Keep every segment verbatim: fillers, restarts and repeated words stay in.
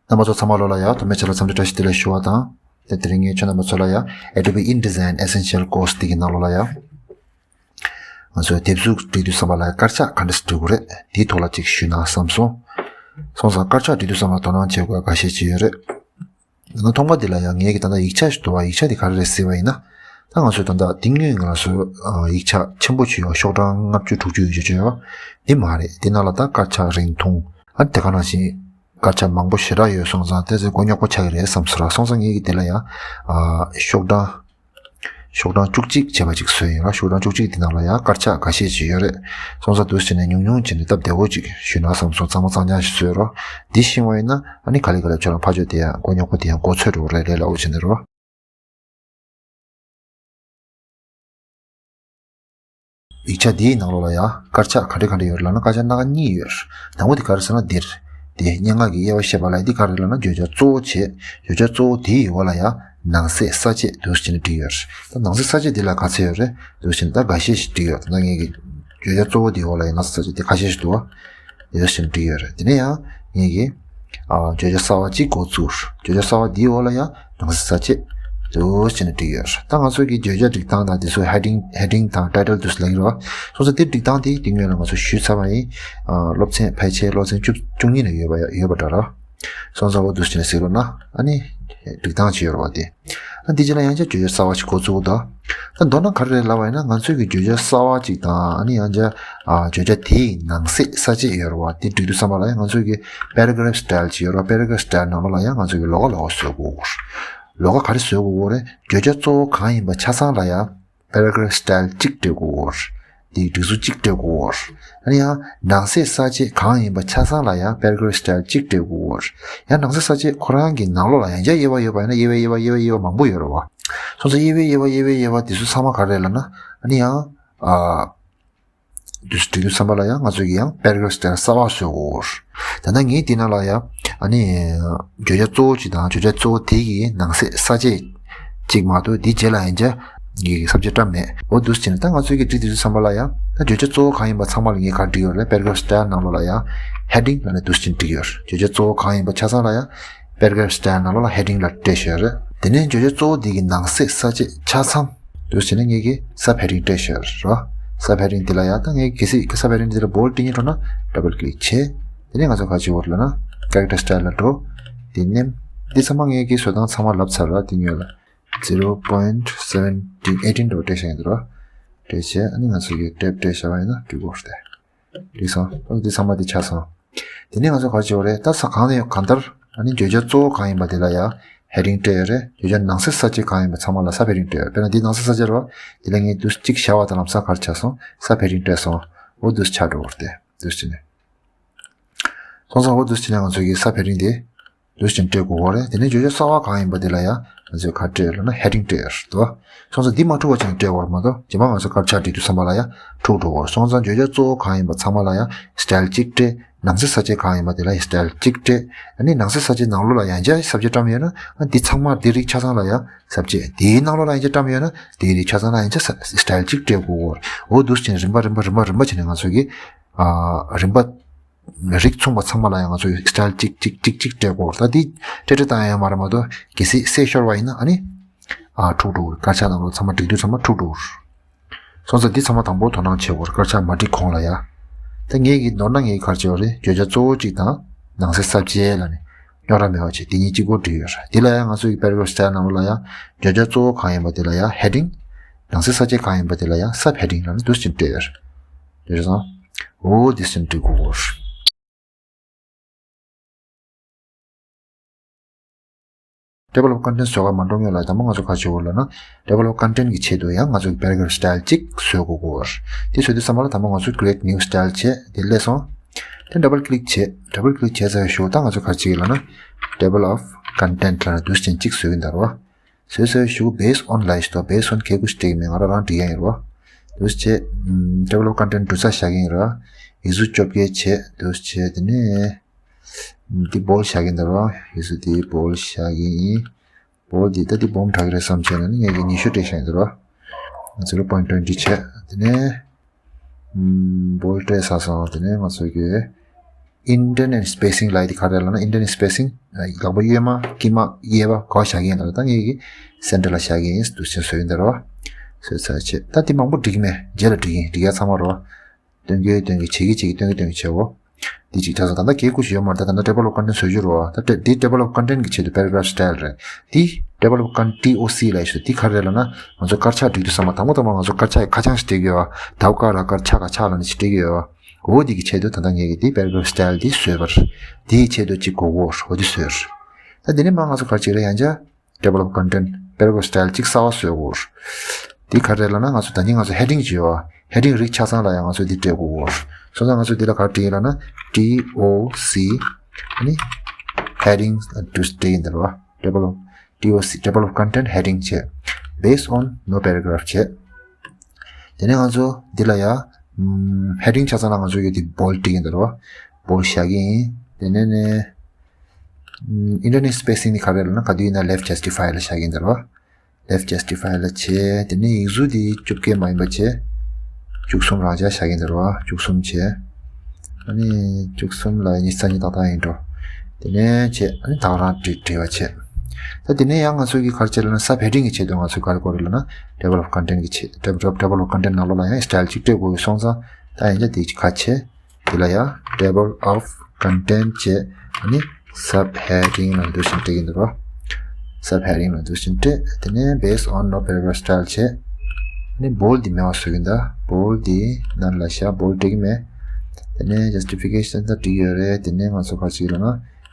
རྣམ་པ་ཚོ་ཚང་མ་ལོ་ལ་ཡ་ཐོག་མའི་ཆ་ལ་འཚམས་འདྲི་བཀྲ་ཤིས་བདེ་ལེགས་ཞུ་བ་དང་། དེ་དེ་རིང་ངས་ཁྱོད་རྣམ་པ་ཚོ་ལ་ཡ་Adobe InDesign Essential Course འདི་གི་ནང་ལོ་ལ་ཡ། ང་ཚོའི་དེབ་གཟུགས་སྒྲིག་དུས་ཙམ་པ་ལ་ཡ་དཀར་ཆག་ག་འདྲ་སེ་སྒྲིག་དགོས་རེད། དེའི་ཐོག་ལ་ཅིག་ཞུས་ན་བསམ་སོང་། སོང་ཙང་དཀར་ཆག་སྒྲིག་དུས་ཙམ་པ་དོ་སྣང་བྱེད་དགོས་ཁ་ཤས་ཅིག་ཡོད་རེད། ང་ཐོག་མ་འདི་ལ་ཡང་ངས་ཀྱི་ད་ལྟ་ཡིག་ཆ་ཞིག་འདུག་བ། ཡིག་ཆ་འདི་ག་རེ་རེད་ཟེར་བ་ཡིན་ན། ད་ང་ཚོས་ད་ལྟ་འདི་སྔོན་ང་ཚོ་ཡིག་ཆ་ཆེན་པོ་ཅིག་ཡོད། ཤོག་གྲངས་ལྔ་བཅུ་དྲུག་ཅུ་ཡོད་ཅོག་ཅོག་ཡོད། འདི་མ་རེད། འདི་ནང་ལ་ད་དཀར་ཆག་རིང་ཐུང་ཨ་དེ་ག་ནང་བཞིན་དཀར་ཆག་མང་པོ་ཞེ་དྲག་ཡོད་སོང་ཙང་དེ་ཚོ་མགོ་རྙོག་པོ་ཆགས་ཀྱི་རེད་བསམ་སོང་ར། སོང་ཙང་ངས་ཀྱི་འདི་ལ་ཡང་ཤོག་གྲངས་ཤོག་གྲངས་བཅུ་གཅིག་བྱས་པ་ཅིག་བཟོས་ཡིན་ར། ཤོག་གྲངས་བཅུ་གཅིག་འདི་ནང་ལ་ཡང་དཀར་ཆག་འགའ་ཤས་ཅིག་ཡོད་རེད། སོང་ཙང་འདུག་སེ་བྱས་ནས་ཉུང་ཉུང་བྱས་ནས་སྟབས་བདེ་བོ་ཅིག་ཞུས་ན་བསམ་སོང་། གཙང་མ་གཙང་རྐྱང་ཞིག་བཟོས་རོགས། འདི་ཤེས་པ་ཡིན་ན་ཨ་ནི་ག་ལེ་ག་ལེ་ཁྱོད་རང་ཕར་ཕྱོགས་དེ་ཡང་མགོ་རྙོག་པོ་དེ་ཡང་མགོ་ཚོས་འགྲོ་གི་རེད། ལས་སླ་བོ་བྱས་ནས་རོགས། ཡིག་ཆ་འདིའི་ནང་ལོགས་ལ་ཡང་དཀར་ཆག་ག་འདྲ་ག་འདྲ་ཡོད་རེད་ལབ་ན། དཀར་ཆག་སྣ་ཁ་གཉིས་ཡོད་རེད། དང་པོ་དེ་ག་རེ་ཟེར་ན་འདིར། དེ་སྙན་ངག་གི་དབྱེ་བ་བཤད་པ་ལ་འདི་ག་རེ་ལབ་ན་བརྗོད་བྱ་གཙོ་བོ་བྱས། བརྗོད་བྱ་གཙོ་བོ་དེའི་འོག་ལ་ཡང་ནང་གསེས་གསལ་བྱེད་འདུག་སེ་བྱས་ནས་བྲིས་ཡོད་རེད། ད་ནང་གསེས་གསལ་བྱེད་འདི་ལ་ག་ཚད་ཡོད་རེད་འདུག་སེ་བྱས་ནས་ད་འགའ་ཤས་ཤིག་བྲིས་ཡོད། ད་ངས་ཀྱི་བརྗོད་བྱ་གཙོ་བོ་དེའི་འོག་ལ་ཡང་ནང་གསེས་གསལ་བྱེད་དེ་ཁ་ཤས་ཤིག་འདུག་བ། འདུག་སེ་བྱས་ནས་བྲིས་ཡོད་རེད། དེ་ནས་ཡང་ངས་ཀྱི་ཨ་བརྗོད་བྱ་གསར་བ་གཅིག་འགོ་བཙུགས། བརྗོད་བྱ་གསར་བ་འདིའི་འོག་ལ་ཡང་ནང་གསེས་གསལ་བྱེད་འདུག་སེ་བྱས་ནས་བྲིས་ཡོད་རེད། ད་ང་ཚོས་ཀྱི་བརྗོད་བྱ་སྒྲིག་སྟངས་དང་དེ་ཚོ་heading heading དང་title འདུག་སེ་ལབ་ཀྱི་རེད་བ། སོང་ཙང་དེ་སྒྲིག་སྟངས་དེ་དེ་སྔོན་ལ་ང་ཚོ་ཞུས་ཚར་བ་ཡིན། ཨ་སློབ་ཚན་ཕལ་ཆེར་སློབ་ཚན་བཅུ་བཅུ་གཉིས་ལ་ཡོད་པ་ཡོད་པ་འདྲ་ར། སོང་ཙང་འོ་འདུག་སེ་བྱས་ནས་གཟིགས་རོགས་གནང་། ཨ་ནི་སྒྲིག་སྟངས་ཅིག་ཡོད་རེད་བ་དེ། ཨ་འདི་རྗེས་ལ་ཡང་བསྐྱར་བརྗོད་བྱ་གསར་བ་ཞིག་འགོ་བཙུགས་དང་། ད་མདོར་ན་ག་རེ་རེད་ལབ་པ་ཡིན་ན་ང་ཚོས་ཀྱི་བརྗོད་བྱ་གསར་བ་ཅིག་དང་ཨ་ནི་ཡང་བསྐྱར་ཨ་བརྗོད་བྱ་དེའི་ནང་གསེས་གསལ་བྱེད་ཡོད་རེད་བ། དེ་སྒྲིག་དུས་ཙམ་པ་ལ་ཡང་ང་ཚོས་ཀྱི་paragraph style ཅིག་ཡོད་རེད་བ། paragraph style ནང་ལོགས་ལ་ཡང་ང་ཚོས་ཀྱི་ལོགས་ཀ་ལོགས་ཀ་བཟོ་དགོས། ལོགས་ཀ་ག་རེ་བཟོ་དགོས་རེད། བརྗོད་བྱ་གཙོ་བོ་གང་ཡིན་པ་ཆ་ཚང་ལ་ཡང་paragraph style གཅིག་སྤྲད་དགོས། དེའི་སྒྲིག་གཞི་གཅིག་སྤྲད་དགོས། ཨ་ནི་ཡང་ནང་གསེས་གསལ་བྱེད་གང་ཡིན་པ་ཆ་ཚང་ལ་ཡང་paragraph style གཅིག་སྤྲད་དགོས། ཡང་ནང་གསེས་གསལ་བྱེད་ཁོ་རང་གི་ནང་ལོགས་ལ་ཡང་བསྐྱར་དབྱེ་བ་ཡོད་པ་ཡིན་ན་དབྱེ་བ་དབྱེ་བ་དབྱེ་བ་དབྱེ་བ་མང་པོ་ཡོད་རེད་བ། སོང་ཙང་དབྱེ་བ་དབྱེ་བ་དབྱེ་བ་དབྱེ་བ་དེ་ཚོ་ཚང་མ་ག་རེ་རེད་ལབ་ན་ཨ་ནི་ཡང་ཨ། དུས་སུ་འགྲིག་དུས་ཙམ་པ་ལ་ཡང་ང་ཚོས་ཀྱི་ཡང་paragraph style གསར་པ་བཟོ་དགོས། ད་ལྟ་ངས་འདི་ནང་ལ་ཡང་ཨ་ནི་བརྗོད་བྱ་གཙོ་བོ་གཅིག་དང་བརྗོད་བྱ་གཙོ་བོ་དེ་གི་ནང་གསེས་གསལ་བྱེད་གཅིག་མ་གཏོགས་འདི་རྗེས་ལ་ཡང་བསྐྱར་ངས་ཀྱི་གསལ་བྱེད་བཀྲམ་མེད། འོ་འདུག་སེ་བྱས་ནས་ད་ང་ཚོས་ཀྱི་བྲིས་དུས་ཙམ་པ་ལ་ཡང་ད་བརྗོད་བྱ་གཙོ་བོ་གང་ཡིན་པ་ཚང་མ་ལ་ངས་ག་བྲིས་ཡོད་རེད། paragraph style ནང་ལོགས་ལ་ཡང་heading ལབ་ནས་འདུག་སེ་བྲིས་ཡོད། བརྗོད་བྱ་གཙོ་བོ་གང་ཡིན་པ་ཆ་ཚང་ལ་ཡང་paragraph style ནང་ལོགས་ལ་heading ལབ་སྤྲད་བཞག་ཡོད་རེད། དེ་ནས་བརྗོད་བྱ་གཙོ་བོ་འདི་གི་ནང་གསེས་གསལ་བྱེད་ཆ་ཚང་འདུག་བྱས་ནས་ངས་ཀྱི་sub heading སྤྲད་བཞག་ཡོད་རེད། sub heading འདི་ལ་ཡང་ད་ངས་གལ་སྲིད་sub heading འདི་ལ་bold སྤྲད་སྙིང་བྲོ་ན་double click བྱེད། དེ་ནས་ང་ཚོ་ག་བྱེད་དགོས་རེད་ལབ་ན་character style ལ་འགྲོ། འདི་ནས་འདི་ཚང་མ་ངས་ཀྱི་བཟོ་སྟངས་ཚང་མ་ལབ་ཚར་ར། འདི་སྔོན་ལ་zero point seventeen eighteen འདྲ་བོ་སྤྲད་བཞག་ཡིན་འདུག་ར། སྤྲད་བྱས་ཨ་ནི་ང་ཚོ་གི་tab སྤྲད་བཞག་པ་ཡིན་ན་འགྲིག་གི་རེད། འགྲིག་སོང་། ཨ་འདི་ཚང་མ་འདི་ཆགས་སོང་། དེ་ནས་ང་ཚོ་ག་རེ་བྱེད་དགོས་རེད། ད་ས་གང་ནས་གང་ལྟར་ཨ་ནི་བརྗོད་བྱ་གཙོ་བོ་གང་ཡིན་པ་དེ་ལ་ཡང་heading སྤྲད་ཡོད་རེད། བརྗོད་བྱ་ནང་གསེས་གསལ་བྱེད་གང་ཡིན་པ་ཚང་མ་ལ་sub heading སྤྲད་ཡོད། དཔེར་ན་འདི་ནང་གསེས་གསལ་བྱེད་རེད་བ། དེ་ལ་ངས་འདུག་གཅིག་བཞག་པ་དང་ལམ་སང་ག་རེ་ཆགས་སོང་། sub heading སྤྲད་སོང་། འོ་འདུག་ཆགས་འགྲོ་གི་རེད་དེ། འདུག་བྱས་ནས། སོང་ཙང་འོ་འདུག་བྱས་ནས་ང་ཚོ་གི་sub heading དེ། འདུག་སེ་བྱས་ནས་སྤྲད་དགོས་ཀྱི་རེད། དེ་ནས་བརྗོད་བྱ་གསར་པ་གང་ཡིན་པ་དེ་ལ་ཡང་ང་ཚོས་ག་རེ་སྤྲད་ཡོད་ལབ་ན་heading སྤྲད་ཡོད་རེད་དོ། སོང་ཙང་འདི་མ་འཁྲུག་པ་བྱས་ནས་སྤྲད་དགོས་རེད་མ་གཏོགས་རྗེས་མ་ང་ཚོ་དཀར་ཆག་སྒྲིག་དུས་ཙམ་པ་ལ་ཡང་འཁྲུག་འགྲོ་གི་རེད། སོང་ཙང་བརྗོད་བྱ་གཙོ་བོ་གང་ཡིན་པ་ཚང་མ་ལ་ཡང་style གཅིག་སྤྲད། ནང་གསེས་གསལ་བྱེད་གང་ཡིན་པ་དེ་ལ་ཡང་style གཅིག་སྤྲད། ཨ་ནི་ནང་གསེས་གསལ་བྱེད་ནང་ལོགས་ལ་ཡང་བསྐྱར་ས་བཅད་བཀྲམ་ཡོད་ན་ཨ་འདི་ཚང་མ་འདི་རིགས་ཆ་ཚང་ལ་ཡང་ས་བཅད། དེའི་ནང་ལོགས་ལ་ཡང་བསྐྱར་བཀྲམ་ཡོད་ན་དེའི་རིགས་ཆ་ཚང་ལ་ཡང་བསྐྱར་style གཅིག་སྤྲད་དགོས་ཀྱི་རེད། འོ་འདུག་སེ་བྱས་ནས་རིམ་པ་རིམ་པ་རིམ་པ་རིམ་པ་བྱས་ནས་ང་ཚོ་གི་ཨ་རིམ་པ། རིགས་མཚུངས་པ་ཚང་མ་ལ་ཡང་ང་ཚོས་style གཅིག་གཅིག་གཅིག་གཅིག་སྤྲད་དགོས། ད་འདི་སྤྲད་སྤྲད་བཏང་ཡ་ཡོད་མ་རེད་མ་གཏོགས་གལ་སྲིད་བསྲེས་ཤོར་བ་ཡིན་ན་ཨ་ནི་ཨ་འཁྲུག་འགྲོ་གི་རེད། དཀར་ཆག་ནང་ལོགས་ཚང་མ་སྒྲིག་དུས་ཚང་མ་འཁྲུག་འགྲོ་གི་རེད། སོང་ཙང་འདི་ཚང་མ་དང་པོ་དོ་སྣང་བྱེད་དགོས་རེད། དཀར་ཆག་མ་སྒྲིག་གོང་ལ་ཡ། ད་ངས་ཀྱི་མདོར་ན་ངས་ག་རེ་བྱས་པ་རེད། བརྗོད་བྱ་གཙོ་བོ་གཅིག་དང་ནང་གསེས་ས་བཅད་ལ་ནི་རྙོག་དྲ་མེད་པ་བྱས་དེ་གཉིས་གཅིག་པོ་བསྒྲིགས་ཡོད་རེད། འདི་ལ་ཡང་ང་ཚོ་གི་paragraph style ནང་ལོགས་ལ་ཡང་བརྗོད་བྱ་གཙོ་བོ་གང་ཡིན་པ་དེ་ལ་ཡང་heading ནང་གསེས་ས་བཅད་གང་ཡིན་པ་དེ་ལ་ཡང་sub heading ལ་ནི་འདུག་སེ་བྱས་ནས་སྤྲད་ཡོད་རེད། དེ་རེད་སོང་། འོ་འདི་སེམས་སྒྲིག་དགོས། Table of contents བཟོ་ག་མ་འགྲོ་སྔོན་ལ་དང་པོ་ང་ཚོ་ག་རེ་བྱེད་དགོས་ལབ་ན། Table of content གི་ཆེད་དུ་ཡང་ང་ཚོ་གི་paragraph style གཅིག་བཟོ་དགོས་ཀྱི་ཡོད་རེད། དེ་བཟོ་དུས་ཙམ་པ་ལ་དང་པོ་ང་ཚོ་create new style བྱས་དེ་སླེབས་སོང་། དེ་double click བྱས། double click བྱས་ཚར་བའི་གཞུག་ད་ང་ཚོ་ག་རེ་བྱེད་ཀྱི་ལབ་ན། Table of content ལབ་ན་འདུག་སེ་བྱས་གཅིག་བཟོ་གི་འདུག་ར། བཟོས་ཚར་བའི་གཞུག་based on ལབ་ཞིག་འདུག based on ག་རེ་བྱས་ཀྱི་མེད། ང་རང་རང་འབྲི་ཡ་ཡིན་ར། འདུག་སེ་བྱས། ཨམ། Table of content འབྲུ་ཚ་བཞག་གི་ཡིན་ར། ཡིག་གཟུགས་བཅོ་བརྒྱད་བྱས། འདུག་སེ་བྱས་དེ་ནས། ཨམ། འདི་bold བཞག་གི་ཡིན་ར། ཡིག་གཟུགས་འདི་bold བཞག་གི་ཡིན། bold འདི་ད་འདི་སྦོམ་དྲག་གི་རེད་བསམ་བྱས་ན་ནི་ངས་ཀྱི་ཉི་ཤུ་སྤྲད་བཞག་ཡིན་ར། zero point twenty བྱས། དེ་ནས། ཨམ། bold སྤྲད་ཚར་སོང་། དེ་ནས་ང་ཚོ་གི་ indent and spacing ལབ་ཡ་དེ་ག་རེ་ལབ་ན། indent and spacing ལག་པ་གཡོན་མ་དཀྱིལ་མ་གཡས་པ་ག་བ་བཞག་གི་ཡིན་ལབ་ན། ད་ངས་ཀྱི་center ལ་བཞག་གི་ཡིན། འདུག་སེ་བཟོས་ཡིན་ད་རོ། བཟོས་ཚར་བྱས། ད་དེ་མང་པོ་འགྲིག་གི་མེད། རྗེས་ལ་འགྲིག་གི་ཡིན། འགྲིག་ཡ་ཚང་མ་རོ། སྟོན་གྱི་སྟོན་གྱི་བྱེད་ཀྱི་བྱེད་ཀྱི་སྟོན་གྱི་སྟོན་གྱི་བྱེད་འོ། འདི་གཅིག་ཆགས་སོང་། ད་ལྟ་གལ་ཁུ་ཞིག་ཡོད་མ་རེད། ད་ད་ལྟ་table of content བཟོ་རྒྱུ་རོ། ད་འདི་table of content གི་ཆེད་དུ་paragraph style རེད། འདི་table of content T O C ལབ་ཡ་ཞིག་འདི་ག་རེ་རེད་ལབ་ན། ང་ཚོ་དཀར་ཆག་སྒྲིག་དུས་ཙམ་པ་དང་པོ་དང་པོ་ང་ཚོ་དཀར་ཆག་གི་ཁ་བྱང་ཞིག་སྤྲད་ཀྱི་ཡོད་པ། ད་ཀ་ར་དཀར་ཆ་ག་ཆག་ལབ་ནས་ཞིག་སྤྲད་ཀྱི་ཡོད་པ། འོ་འདི་གི་ཆེད་དུ་ད་ལྟ་ངས་ཀྱི་འདི་paragraph style འདི་བཟོས་པ་རེད། འདི་ཡི་ཆེད་དུ་གཅིག་དགོས་ཀྱི་ཡོད་རེད། འོ་འདི་བཟོས་རེད། ད་འདི་ནས་མ་ང་ཚོ་ག་རེ་བྱེད་ཀྱི་རེད། ཡང་བསྐྱར་table of content paragraph style གཅིག་གསར་པ་བཟོ་དགོས། དེ་ག་རེ་ལབ་ན། ང་ཚོ་ད་ནི་ང་ཚོ་heading བརྗོད་པ། heading རིགས་ཆ་ཚང་ལ་ཡང་ང་ཚོ་འདི་སྤྲད་དགོས། སོང་ཙང་ང་ཚོ་འདི་ལ་ག་རེ་བྲིས་ཡིན་ལབ་ན། T O C ཨ་ནི་heading འདུག་སེ་བྲིས་ཡིན་ད་རོ། table of T O C table of content heading བྱས། based on no paragraph བྱས། དེ་ནས་ང་ཚོ་འདི་ལ་ཡ་ཨམ་heading ཆ་ཚང་ལ་ང་ཚོ་ཡོད་དེ་bold བྲིས་ཡིན་ད་རོ། bold བཞག་གི་ཡིན། དེ་ནས་ནས་ཨམ་indent spacing ནི་ག་རེ་ལབ་ན། ག་དུས་ཡིན་ན་left justify ལ་བཞག་གི་ཡིན་ད་རོ། left justify ལ་བྱས། དེ་ནས་ཡིག་གཟུགས་དེ་བཅོ་བརྒྱད་མ་ཡིན་པ་བྱས། བཅུ་གསུམ་རང་འཇགས་བཞག་གི་ཡིན་ད་རོ། བཅུ་གསུམ་བྱས། ཨ་ནི་བཅུ་གསུམ་ལ་ཉི་ཤུ་རྩ་གཉིས་ཏག་ཏག་ཡིན་འགྲོ། དེ་ནས་བྱས། ཨ་ནི་ད་ག་རང་བྲིས་བྲིས་པ་བྱས། ད་དེ་ནས་ཡང་ང་ཚོ་གི་ག་རེ་བྱས་ལབ་ན། sub heading གི་ཆེད་དུ་ང་ཚོ་ག་རེ་དགོས་རེད་ལབ་ན། table of content གི་ཆེད། table table of content ནང་ལོགས་ལ་ཡང་style གཅིག་སྤྲད་དགོས་སོང་ཙང་། ད་ཡིན་ད་དེ་གཅིག་ག་བྱས། དེ་ལ་ཡ་table of content བྱས། ཨ་ནི་sub heading ལ་འདུག་སེ་སྤྲད་ཀྱི་འདུག་རོ། sub heading ལ་འདུག་སེ་སྤྲད། དེ་ནས་based on no paragraph style བྱས། ཨ་ནི་bold འདི་མེད་པ་བཟོ་གི་ཡིན་ད། bold འདི་ནང་ལ་བཞག bold སྤྲད་ཀྱི་མེད། དེ་ནས་justification ད་བྲིས་ཡོད་རེད། དེ་ནས་ང་ཚོ་ག་རེ་བྱེད་ཀྱི་ལབ་ན།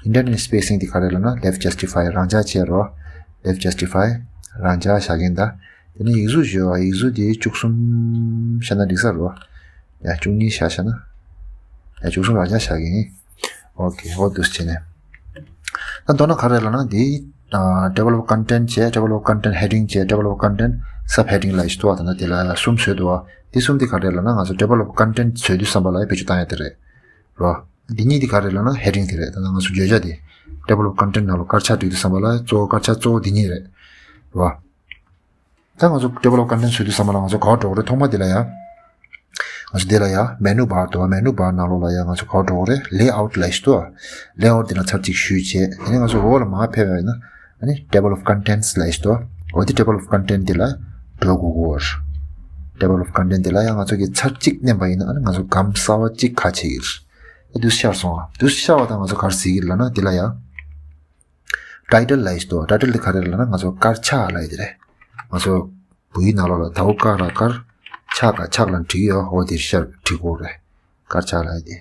indent spacing འདི་ག་རེ་ལབ་ན། left justify རང་འཇགས་བྱས་རོ། left justify རང་འཇགས་བཞག་གི་ཡིན་ད། དེ་ནས་ཡིག་གཟུགས་བརྗོད་པ། ཡིག་གཟུགས་དེ་བཅུ་གསུམ་བཞག་ན་འགྲིག་ས་རེད་བ། ཡ་བཅུ་གཉིས་བཞག་བཞག་ན། ཡ་བཅུ་གསུམ་རང་འཇགས་བཞག་གི་ཡིན། ཨོ་ཁེ། འོ་འདུག་སེ་བྱས་ནས། ད་མདོར་ན་ག་རེ་ལབ་ན། འདི་ཨ་table of content བྱས། table of content heading བྱས། table of content sub heading ལབ་ཡ་ཞིག་འདུག་བ། ད་ནི་དེ་ལ་གསུམ་བཟོས་འདུག་བ། འདི་གསུམ་འདི་ག་རེ་ལབ་ན། ང་ཚོ་table of content བཟོས་དུས་ཙམ་པ་ལ་ཡ་བེད་སྤྱོད་བཏང་ཡ་དེ་རེད། རོ། འདི་གཉིས་འདི་ག་རེ་ལབ་ན་heading དེ་རེད། ད་ནང་ང་ཚོ་བརྗོད་བྱ་དེ་table of content ནང་ལ་དཀར་ཆག་བྲིས་དུས་ཙམ་པ་ལ་གཙོ་བོ་དཀར་ཆག་གཙོ་བོ་འདི་གཉིས་རེད། རོ། ད་ང་ཚོ་table of content བཟོ་དུས་ཙམ་པ་ལ་ང་ཚོ་ག་པར་འགྲོ་དགོས་རེད། ཐོག་མ་འདི་ལ་ཡ། ང་ཚོ་འདི་ལ་ཡ་menu bar འདུག་བ། menu bar ནང་ལོགས་ལ་ཡ་ང་ཚོ་ག་པར་འགྲོ་དགོས་རེད། layout ལབ་ཡ་ཞིག་འདུག་བ། layout འདི་ལ་ཚར་གཅིག་གཞུས་བྱས། དེ་ནས་ང་ཚོ་འོག་ལ་མར་ཕེབས་པ་ཡིན་ན། ཨ་ནི་table of contents ལབ་ཡ་ཞིག་འདུག་བ། འོ་དེ་table of content འདི་ལ་འགྲོ་དགོས་ཀྱི་ཡོད་རེད། table of content འདི་ལ་ཡང་ང་ཚོ་གིས་ཚར་གཅིག་མནན་པ་ཡིན་ན། ཨ་ནི་ང་ཚོ་སྒམ་གསར་པ་གཅིག་ཁ་ཕྱེ་གི་རེད། ཨ་འདུག་སེ་ཤར་སོང་བ། འདུག་སེ་ཤར་བ་དང་ང་ཚོ་ག་རེ་གཟིགས་ཀྱི་ལབ་ན། འདི་ལ་ཡ་title ལབ་ཡ་ཞིག་འདུག title འདི་ག་རེ་ལབ་ན། ང་ཚོ་དཀར་ཆག་ལབ་ཡ་དེ་རེད། ང་ཚོ་བོད་ཡིག་ནང་ལོགས་ལ་ད་ཀ་ར་དཀར་ཆ་ག་ཆག་ལབ་བྲིས་ཡོད། འོ་དེ་ཤར་བྲིས་དགོས་རེད། དཀར་ཆག་ལབ་ཡ་དེ།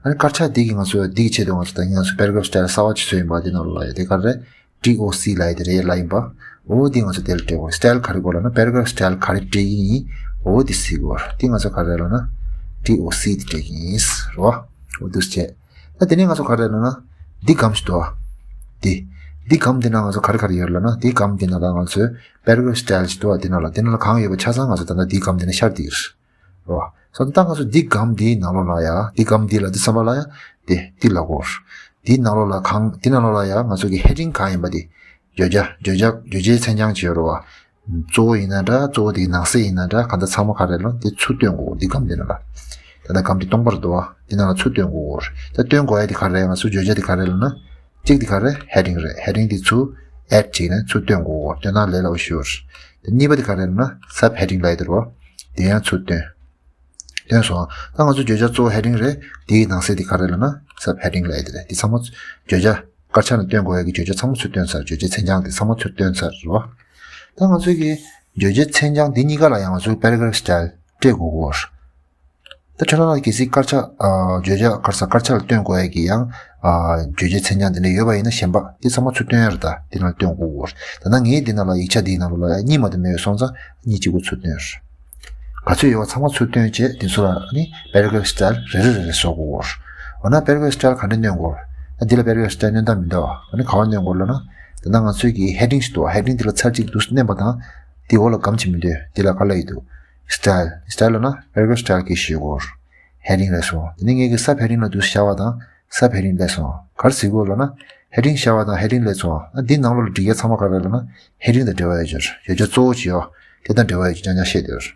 ཨ་ནི་དཀར་ཆག་འདི་གིས་ང་ཚོ་འདི་གི་ཆེད་དུ་ང་ཚོ་ད་ང་ཚོ་paragraph style གསར་པ་ཅིག་བཟོས་ཡིན་པ། འདི་ནང་ལ་ཡོད་དེ་ག་རེ་རེད། T O C ལབ་ཡ་དེ་རེད་ལབ་ཡིན་པ། འོ་འདི་ང་ཚོ་དེ་ལ་སྤྲད་དགོས། style ག་རེ་དགོས་ལབ་ན། paragraph style ག་རེ་སྤྲད་ཀྱི་ཡིན། འོ་འདི་གཟིགས་དགོས། འདི་ང་ཚོ་ག་རེ་ལབ་ན། T O C འདི་སྤྲད་ཀྱི་ཡིན་རོ། འོ་འདུག་སེ་བྱས། ད་དེ་ནས་ང་ཚོ་ག་རེ་ལབ་ན། འདི་སྒམ་ཞིག་འདུག་བ། འདི། འདི་སྒམ་འདི་ནང་ང་ཚོ་ག་རེ་ག་རེ་ཡོད་ལབ་ན། འདི་སྒམ་འདི་ནང་ལ་ང་ཚོས་paragraph style ཞིག་འདུག་བ། འདི་ནང་ལ་འདི་ནང་ལ་གང་ཡོད་པ་ཆ་ཚང་ང་ཚོ་ད་ལྟ་འདི་སྒམ་འདི་ནང་ཤར་བསྡད་ཀྱི་རེད། རོ། སོ་ད་ང་ཚོ་འདི་སྒམ་འདིའི་ནང་ལོགས་ལ་ཡ། འདི་སྒམ་འདི་ལ་འདི་ཚང་མ་ལ་ཡ། འདི་འདི་ལབ་དགོས། འདིའི་ནང་ལོགས་ལ་གང་འདི་ནང་ལོགས་ལ་ཡ་ང་ཚོ་གི་heading གང་ཡིན་པ་འདི། བརྗོད་བྱ་བརྗོད་བྱ་བརྗོད་བྱའི་མཚན་བྱང་ཅིག་ཡོད་རེད་བ། གཙོ་བོ་ཡིན་ན་འདྲ། གཙོ་བོ་དེའི་ནང་གསེས་ཡིན་ན་འདྲ། གང་ལྟར་ཚང་མ་ག་རེ་ལབ་ན་འདི་ཚུར་སྟོན་དགོས། འདི་སྒམ་འདི་ནང་ལ། ད་ལྟ་སྒམ་འདི་སྟོང་པ་རེད་འདུག་བ། འདི་ནང་ལ་ཚུར་སྟོན་དགོས། ད་སྟོན་དགོས་ཡ་འདི་ག་རེ་རེད། ང་ཚོ་བརྗོད་བྱ་འདི་ག་རེ་ལབ་ན། གཅིག་འདི་ག་རེ། heading རེད། heading འདི་ཚུར་add བྱས་ནས་ཚུར་སྟོན་དགོས། སྟོན་ན་ལས་སླ་པོ་ཞིག་ཡོད་རེད། དེ་གཉིས་པ་འདི་ག་རེ་ལབ་ན། sub heading ལབ་ཡ་འདི་རེད་བ། འདི་ཡང་ཚུར་སྟོན། སྟོན་སོང་། ད་ང་ཚོ་བརྗོད་བྱ་གཙོ་བོ་heading རེད། དེའི་ནང་གསེས་འདི་ག་རེ་ལབ་ན། sub heading ལབ་ཡ་འདི་རེད། འདི་ཚང་མ་བརྗོད་བྱ་དཀར་ཆག་ནང་སྟོན་དགོས་ཡ་གི་བརྗོད་བྱ་ཚང་མ་ཚུར་སྟོན་ཚར། བརྗོད་བྱའི་མཚན་བྱང་འདི་ཚང་མ་ཚུར་སྟོན་ཚར་རེད་བ། ད་ང་ཚོ་གི་བརྗོད་བྱའི་མཚན་བྱང་འདི་གཉིས་ཀ་ལ་ཡང་ང་ཚོ་paragraph style སྤྲད་དགོས་ཀྱི་ཡོད་རེད། ད་ཁྱོད་རང་ལ་གལ་སྲིད་དཀར་ཆག་ཨ་བརྗོད་བྱ་དཀར་ས་དཀར་ཆག་ལ་སྟོན་དགོས་ཡ་གི་ཡང་ཨ་བརྗོད་བྱའི་མཚན་བྱང་འདི་འདྲ་ཡོད་པ་ཡིན་ན། གཞན་པ་འདི་ཚང་མ་ཚུར་སྟོན་ཡ་རེད། ད་འདི་ནང་སྟོན་དགོས་ཀྱི་ཡོད་རེད། ད་ནང་ངས་འདི་ནང་ལ་ཡིག་ཆ་འདིའི་ནང་ལོགས་ལ་ཡ་གཉིས་མ་གཏོགས་མེད་པ་སོང་ཙང་གཉིས་གཅིག་པོ་ཚུར་སྟོན་རེད། ག་ཚོད་ཡོད་པ་ཚང་མ་ཚུར་སྟོན་བྱས། དེ་ཚོ་ལ་ནི་paragraph style རེ་རེ་རེ་རེ་བཟོ་དགོས་ཀྱི་ཡོད་རེད། འོ་ན་paragraph style ག་འདྲ་སྣོན་དགོས་རེད། ད་འདི་ལ་paragraph style སྣོན་སྟངས་མི་འདུག་ཨ་ནི་ག་པར་སྣོན་དགོས་ལབ་ན། ད་ནང་ང་ཚོས་ཀྱི་heading ཞིག་འདུག heading འདི་ལ་ཚར་གཅིག་འདུག་སེ་མནན་པ་དང་། འདི་འོག་ལ་སྒམ་ཅིག་མི་འདུག་འདི་ལ་ག་ལབ་ཡི་འདུག style style ལབ་ན་paragraph style གི་ཞིག་དགོས་རེད། heading ལབ་སོང་། དེ་ནས་ངས་ཀྱི་sub heading ལ་འདུག་སེ་བཞག་པ་དང་sub heading སླེབས་སོང་། ག་རེ་གཟིགས་དགོས་ལབ་ན། heading བཞག་པ་དང་heading སླེབས་སོང་། ཨ་འདི་ནང་ལོགས་ལ་འབྲི་ཡ་ཚང་མ་ག་རེ་ལབ་ན། heading དང་འབྲེལ་བ་ཡོད་ཅོར་ཡོད་ཅོ་གཙོ་བོ་ཅིག་ཡོད། དེ་དང་འབྲེལ་བ་ཡོད་ཅོ་རྐྱང་རྐྱང་བཤད་དེ་ཡོད།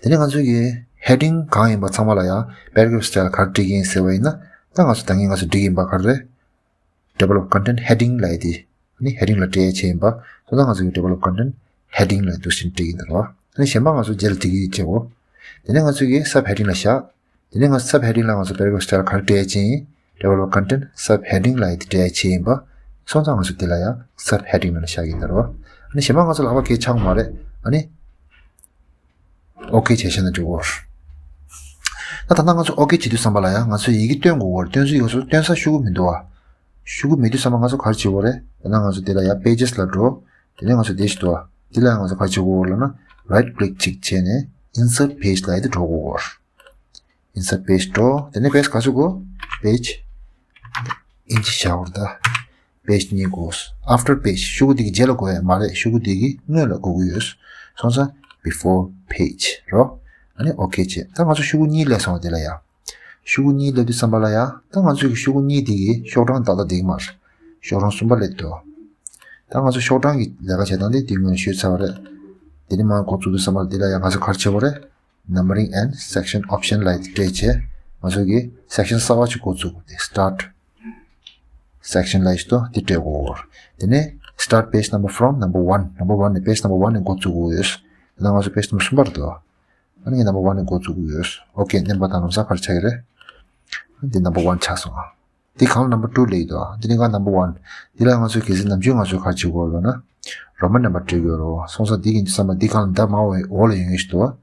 དེ་ནས་ང་ཚོས་ཀྱི་ heading གང་ཡིན་པ་ཚང་མ་ལ་ཡང་paragraph style ག་རེ་སྤྲད་ཀྱི་ཡིན་ཟེར་བ་ཡིན་ན། ད་ང་ཚོ་ད་གིན་ང་ཚོ་སྒྲིག་ཡིན་པ་ག་རེ་རེད། Table of content heading ལབ་ཡ་དེ། ཨ་ནི་heading ལ་སྤྲད་ཡ་ཆེད་ཡིན་པ། སོང་ཙང་ང་ཚོ་གི་table of content heading ལབ་འདུག་སེ་སྤྲད་ཀྱི་ཡིན་ད་རེད་བ། ཨ་ནི་གཞན་པ་ང་ཚོ་རྗེས་ལ་སྒྲིག་གི་ཡིན་བྱེད་འོ། དེ་ནས་ང་ཚོ་གི་sub heading ལ་བཞག་དེ་ནས་ང་ཚོ་sub heading ལ་ང་ཚོ་paragraph style ག་རེ་སྤྲད་ཡ་ཆེད་ཡིན། Table of content sub heading ལབ་ཡ་དེ་སྤྲད་ཡ་ཆེད་ཡིན་པ། སོང་ཙང་ང་ཚོ་དེ་ལ་ཡང་sub heading ལ་བཞག་གི་ཡིན་ད་རེད་བ། ཨ་ནི་གཞན་པ་ང་ཚོ་ལག་པ་གས་ཆག་མ་རེད། ཨ་ནི། ཨོ་ཁེ་བྱས་ཤེས་ན་འགྲིག་གོ། ད་ད་ལྟ་ང་ཚོ་ཨོ་ཁེ་བྱེད་དུས་ཙམ་པ་ལ་ཡང་ང་ཚོ་ཡི་གེ་སྟོན་དགོས་གོ། སྟོན་ས་ཡོད་སོ་སྟོན་ས་ཤོག་གུ་མི་འདུག་ཨ། ཤོག་གུ་མེད་དུས་ཙམ་པ་ང་ཚོ་ག་རེ་བྱེད་དགོས་རེད། ད་ལྟ་ང་ཚོ་དེ་ལ་ཡང་pages ལ་འགྲོ། དེ་ནས་ང་ཚོ་དེ་ཞིག་འདུག་ཨ། དེ་ལ་ཡང་ང་ཚོ་ག་རེ་བྱེད་དགོས་ལབ་ན་right click གཅིག་བྱས་ནས་insert page ལ་ཡི་དེ་འགྲོ་དགོས་གོ། Insert page འགྲོ། དེ་ནས་page ག་ཚོད་དགོས། Page ཨིན་ཇི་བཞག་གོ་ད། Page གཉིས་དགོས། After page ཤོག་གུ་དེ་གི་རྗེས་ལ་དགོས་ཡ་མ་རེད། ཤོག་གུ་དེ་གི་སྔོན་ལ་དགོས་ཀྱི་ཡོད། སོང་ཙང་before page རོ། ཨ་ནི་ཨོ་ཁེ་བྱས། ད་ང་ཚོ་ཤོག་གུ་གཉིས་སླེབས་སོང་བ་དེ་ལ་ཡ། ཤོག་གུ་གཉིས་སླེབས་དུས་ཙམ་པ་ལ་ཡ། ད་ང་ཚོའི་གི་ཤོག་གུ་གཉིས་དེ་གི་ཤོག་གྲངས་ཏག་ཏག་འགྲིག་མ་རེད། ཤོག་གྲངས་གསུམ་པ་སླེབས་འདུག་ད་ང་ཚོ་ཤོག་གྲངས་ཀྱི་ལས་ཀ་བྱེད་སྟངས་དེ་དེ་སྔོན་ཞུས་ཚར་བ་རེད། དེ་ནས་མར་འགོ་བཙུགས་དུས་ཙམ་པ་ལ་དེ་ལ་ཡ་ང་ཚོ་ག་རེ་བྱེད་དགོས་རེད། Numbering and section option ལ་སྤྲད་བྱས། ང་ཚོ་གི་section གསར་བ་ཞིག་འགོ་བཙུགས་དགོས་ཏེ། Start section ལ་ཞིག་ཏོ་དེ་སྤྲད་དགོས། དེ་ནས་start page number from number one, number one ནས་page number one ནས་འགོ་བཙུགས་དགོས་ཡོད། དེ་ན་ང་ཚོ་page number གསུམ་པ་རེད་དོ། ཨ་ནི་number one ནས་འགོ་བཙུགས་དགོས་ཡོད། ཨོ་ཁེ་མནན་པ་དང་ལམ་སང་ག་རེ་ཆགས་ཀྱི་རེད། འདི་number one ཆགས་སོང་ཨ། འདི་གང་ལ་number two ལབ་ཡོད་དོ། འདི་ནི་གང་number one། འདི་ལ་ང་ཚོས་གལ་སྲིད་ནམ་རྒྱུན་ང་ཚོས་ག་རེ་བྱེད་དགོས་ལབ་ན། Roman number སྤྲད་དགོས་རོ། སོང་ཙང་འདི་གི་འདི་བསམ་པ་འདི་གང་ལ་མདའ་མར་འོག་ལ་ཡོང་ཡོད་ཞིག་འདུག་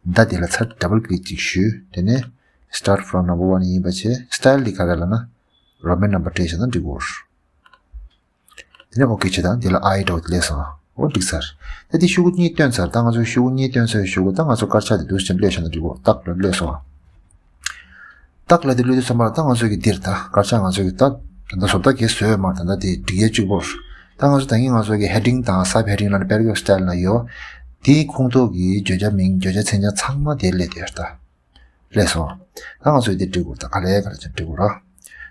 མདའ་འདི་ལ་ཚར་double click ཅིག་ཞུས། དེ་ནས་start from number one ཡིན་པ་བྱས། Style འདི་ག་རེ་ལབ་ན་Roman number སྤྲད་བྱས་ན་འགྲིག་གོ། དེ་ནས་ཨོ་ཁེ་བྱེད་དང་དེ་ལ་ཨའི་འདྲ་བོ་དེ་སླེབས་སོང་། ཨོ་འགྲིག་ཚར། ད་དེ་ཤོག་གུ་གཉིས་བཏོན་ཚར། ད་ང་ཚོ་ཤོག་གུ་གཉིས་བཏོན་ཚར་བའི་ཤོག་གུ་ད་ང་ཚོ་དཀར་ཆག་དེ་འདུག་སེ་སླེབས་ཤག་ན་འགྲིག་གོ། ཏག་ལ་སླེབས་སོང་། ཏག་ལ་དེ་སླེབས་དུས་ཙམ་པ་ལ་ད་ང་ཚོ་གི་འདིར་ད་དཀར་ཆག་ང་ཚོ་གི་ད་ད་ལྟ་བཟོ་ལྟ་གས་བཟོས་ཡོད་མ་རེད། ད་ལྟ་དེ་སྒྲིག་ཡས་གཅིག་པོར། ད་ང་ཚོ་ད་གིན་ང་ཚོ་གི་heading དང་sub heading ལ་ནི་paragraph style ལ་ཡོད། དེའི་ཁོངས་གཏོགས་ཀྱི་བརྗོད་བྱ་མིང་བརྗོད་བྱ་མཚན་ཉིད་ཚང་མ་དེ་སླེབས་དེ་ད། སླེབས་སོང་། ད་ང་ཚོས་འདི་འབྲི་དགོས། ད་ག་ལེ་ག་ལེ་ཅིག་འབྲི་དགོས་ར།